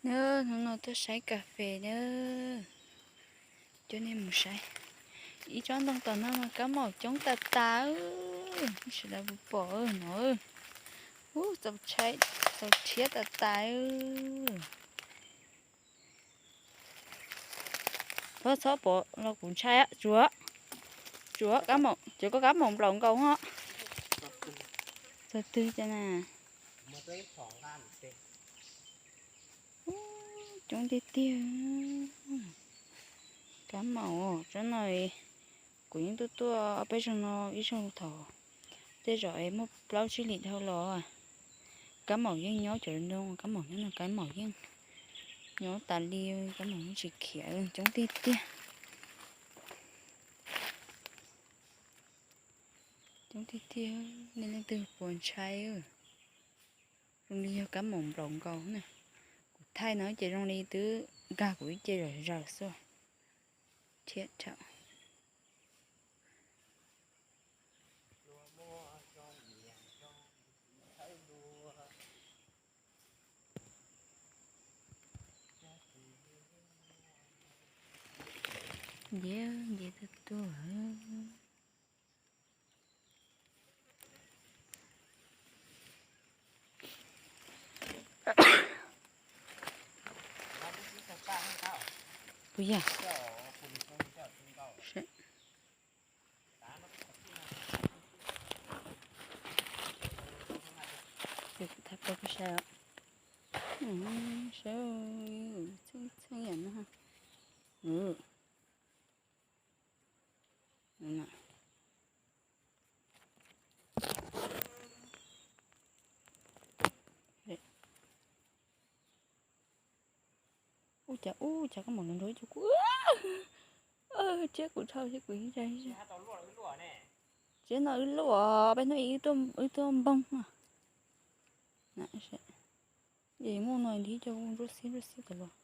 Hnub no tuaj saib kas fes na, coj nej mus saib. Ib tsob ntoo tom no mas kab maum coob tas tas, sawv daws puas pom no. Ub, txaus rhiab tas tas. Txhob txhob pom los kuv ntshai. Tsuav, tsuav kab maum, ces koj kab maum nplaum nkaus ho. Txog twg cas na. Coob tiag tiag. Kab maum tsob no, kuv yeej tuaj tuaj ob peb zaug no, ib zaug thaum tej zaum es muaj plaub tsib hlis dhau los. Kab maum yeej nyob cov ntoo, kab maum nyob no, kab maum yeej nyob tas li, kab maum yeej tsis khiav, coob tiag tiag. Coob tiag tiag, nej leej twg puas ntshai? Zoo li yog kab maum nplaum nkaus na. Kuv thaij no ces zoo li twb nkag kuv ib ce zom zaws xwb. Thiab thaum nce, nce tuaj tuaj. Puas yog? Thaij pab peb saib, saib txheej txheej yam no. Ub cas, ub cas kab maum nrov nrov ib co kuv, thiab kuv dhau thiab kuv ib zag. Tsev no wb luaj, peb hnub ib wb tuaj npoog no. Es muaj no nrib cov ntsuab xiab ntsuab xiab tas los.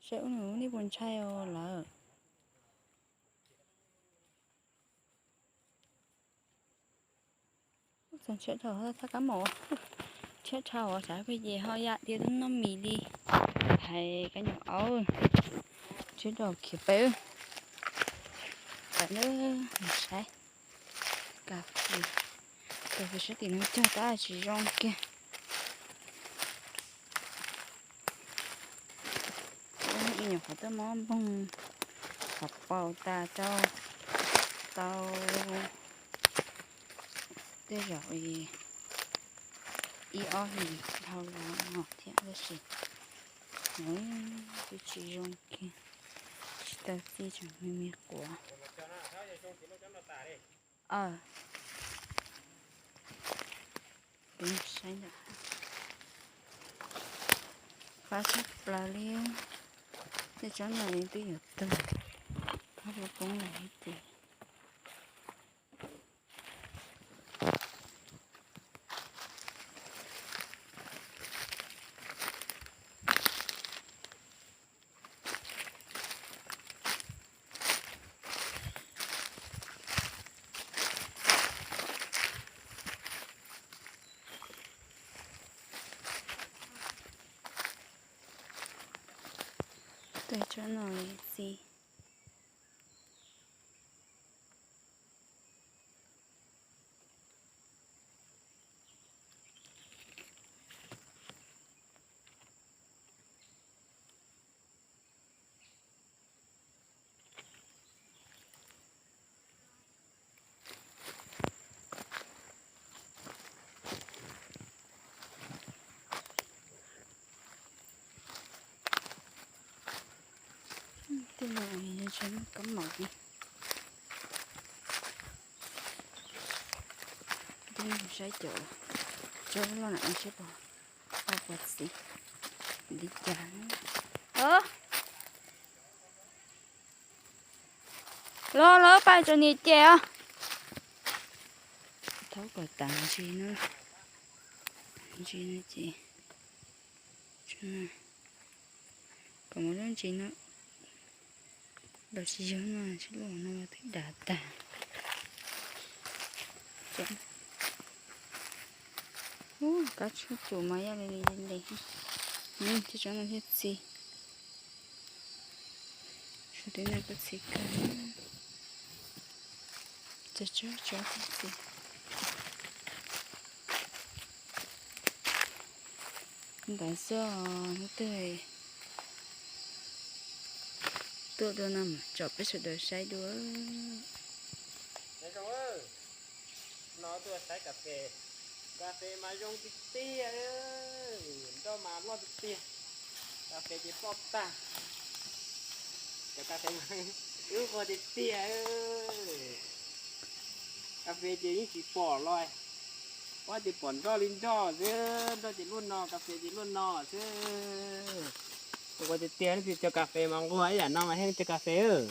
Saib ub nws nej puas ntshai os lawm. Txog tshiab dhau thaj kab maum, tshiab dhau xav pheej ces ho yam tias twb noj mis li. Hais kab nyuam aub, tshiab dhau khiav peb. Tam no saib kas fes, kas fes sab tim no cog tab tsis zoo kiag. Ib nyuam qhuav tuaj muab npoog qhov paus tas rau tau tej zaum ib ob hlis dhau los no thiab tab sis twb tsis zoo kiag, tsis tau txij, tseem me me quav. Saib ntawm, qab tshaj plaws li. Tej tsob no twb yuav tuag, qab poob poob lawm ib ces. Tej tsob no txi. Tej no yog kab maum li. Saib cov tsob loj na, saib puas, puas txiv li cas. Los los pais tso niam ces os. Thaub kom tas ntsis no, ntsis no ces, kom muaj lub ntsis no los tsis yog no, tsis lub no twb dav tag. Ub, kab tshoob tus mas yaj li li li. Tsob no thiaj txi. Tsob no kuj txi kawg. Tsob tsob kuj txi. Ntawd xwb, hnub twg tuaj dua no mas tso peb sawv daws saib dua. No tuaj saib kas fes, kas fes mas zoo tiag tiag, nroj mas loj tiag tiag, kas fes ces ploj tag. Cov kas fes mas ub quag tiag tiag, kas fes ces yeej tsis pom los, ua tias pom nroj li nroj xwb, nroj ces luaj no, kas fes ces luaj no xwb. Ua tiag tiag, cov kas fes mas nquag ib yam no mas thiaj cov kas fes.